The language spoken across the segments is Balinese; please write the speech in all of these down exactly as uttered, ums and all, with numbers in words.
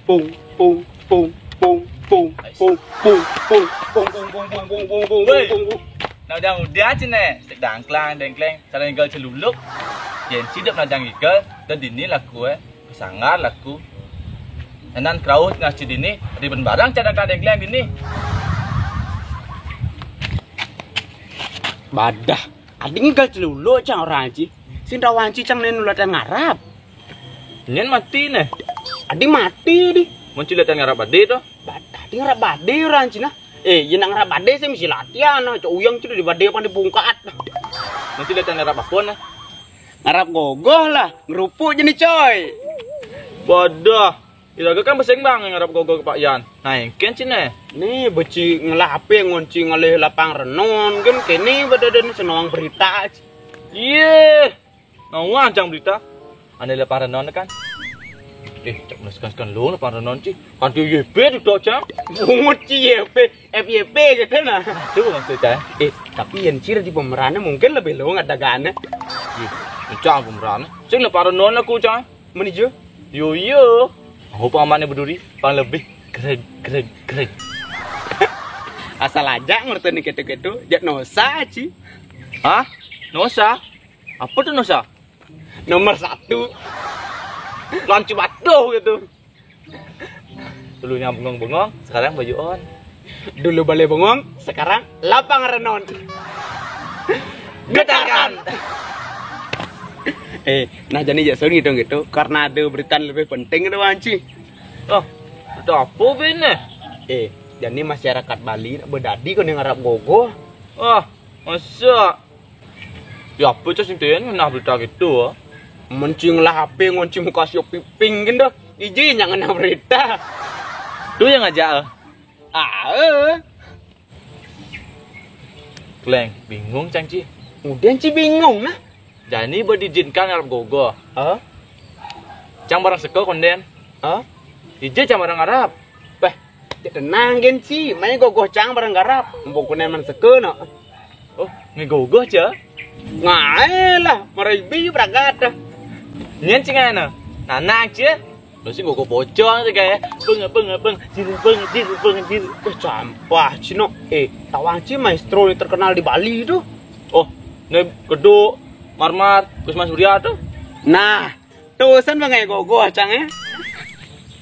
Pung, pung, pung, pung, pung, pung, pung, pung, pung, pung, pung, pung, pung, pung, pung, pung, pung, pung, pung. Woi. Nah, udah, udah, cine. Dangklang, dengkleng, cara nyekel celuluk. Yen ci dep najang nyekel, dan dini laku, eh. Sangar laku. Enan kerauh nasi dini, riben barang cara dangklang, dengkleng dini. Badah. Adi nyekel celuluk, cang orang ci. Sing rawan ci, cang nen ulatan ngarap. Nyen mati neh. Adi mati di. Mun ci latihan ngarap badé to? Ba-, tadi ngarap badé orang Cina. Eh, yen ngarap badé saya mesti latihan. Nah, cok uyang ci di badé apa di bungkat. Mun ci latihan ngarap apa neh? Ngarap gogoh lah, ngerupuk jenis coy. Bodoh. Iraga kan beseng bang ngarap gogoh ke Pak Yan. Nah, engken ci neh. Nih, beci ngelah ape ngonci ngalih lapang renon kan kene badé den senawang berita. Iye. Nawang cang berita. Ane lapang renon kan. Eh, cak menekan-tekan lu lapang renon ci. Kan di Y P di tok cang. Bungut ci Y P, F Y P gitu nah. Itu maksud cang. Eh, tapi yang ciri di pemerannya mungkin lebih lu nggak dagane. Ih, cang pemerannya. Sing lapang renon aku cang. Meni jo? Yo yo. Aku pengamannya berduri, paling lebih keren, keren, keren. Asal aja ngerti gitu-gitu, jak nosa ci. Hah? Nosa? Apa tuh nosa? Nomor satu. Lanci batuh gitu. Dulunya bengong-bengong, sekarang baju on. Dulu balé bengong, sekarang lapang renon. Getarkan. Eh, nah jadi ya sorry dong gitu, karena ada berita lebih penting ada wanci. Oh, ada apa bene? Eh, jadi masyarakat Bali nak bedadi kau ngarap gogoh. Oh, masa? Ya apa cah sing ten ngenah berita gitu ah. Mencing lah H P ngonci muka sio piping gitu. Iji yang ngenah berita. Tu yang ngajak ah. Ah, eh. Kleng, bingung cang ci. Udah ci bingung nah. Jani bedizinkan ngarap gogoh. Hah? Cang barang seko konden. Hah? Ije cang barang ngarap. Peh, cek tenang gen ci. Mai gogoh cang barang ngarap. Mbok kunen man seko no. Oh, ngegogoh ci. Ngae lah, marai bi berangkat dah. Nyen ci ngae no. Nanang ci. Lo sing gogoh bocor tuh kayak beng beng beng jir beng jir beng jir. Eh, sampah ci no. Eh, tawang ci maestro yang terkenal di Bali tuh. Oh, ne geduk marmar Kusman Surya tuh. Nah, tuh san bang kayak gogoh cang ya.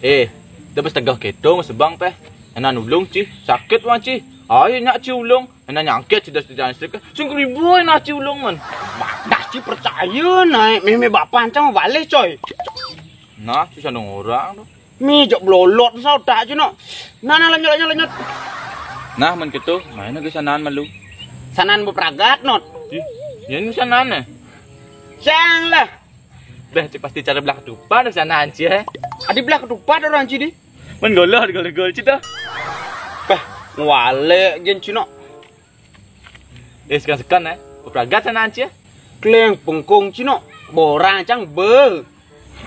Eh, udah pas tegah keto mas bang peh. Enak nulung ci, sakit wang ci. Ayo nyak ci ulung. Enak nyangkit ci das jalan listrik. Sungguh ribu enak ci ulung man. Dah ci percaya naik meme bapan cang balik coy. Nah, susah dong orang tuh. Mi jok blolot sa otak ci no. Nah, nah, lanjut, lanjut, lanjut. Nah, men gitu, main lagi sanaan malu. Sanaan bepragat not. Ih, ya ini sanaan eh. Cang lah. Beh, ci pasti cara belah ketupat sanaan ci eh. Adi belah ketupat orang ci di. Men golor, golor, golor ci dah. Beh, ngwale gen ci no. Eh, sekan-sekan eh. Bepragat sanaan ci eh. Kleng pengkung ci no. Borang cang be.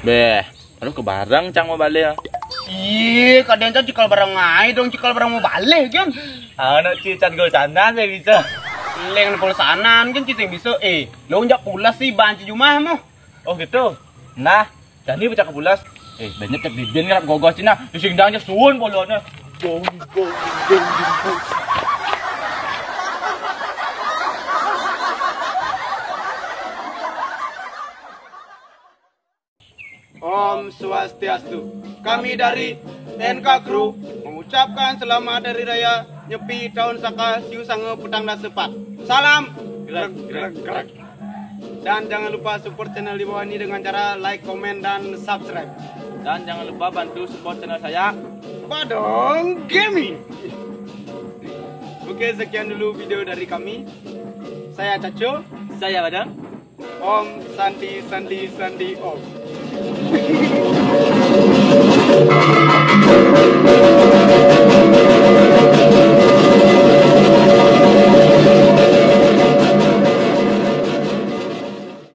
Beh, terus ke bareng cang mau balik. Ih, kadang cang cikal bareng ae dong, cikal bareng mau balik kan. Anak ci can gol sana saya bisa. Leng gol sanan kan ci sing bisa. Eh, lo njak pulas sih banci jumah mo. Oh gitu. Nah, Dani baca ke pulas. Eh, banyak tak bibin ngarap gogos cina. Di sing dang suun bolone. Bong, bong, bong, bong, bong. Om Swastiastu. Kami dari N K Crew mengucapkan selamat Hari Raya Nyepi Tahun Saka Siu Sanga Petang Dasa Pat. Salam greg, greg, greg. Dan jangan lupa support channel di bawah ini dengan cara like, komen, dan subscribe. Dan jangan lupa bantu support channel saya. Badong Gaming. Oke, sekian dulu video dari kami. Saya Caco. Saya Badong. Om Santi, Santi, Santi, Om.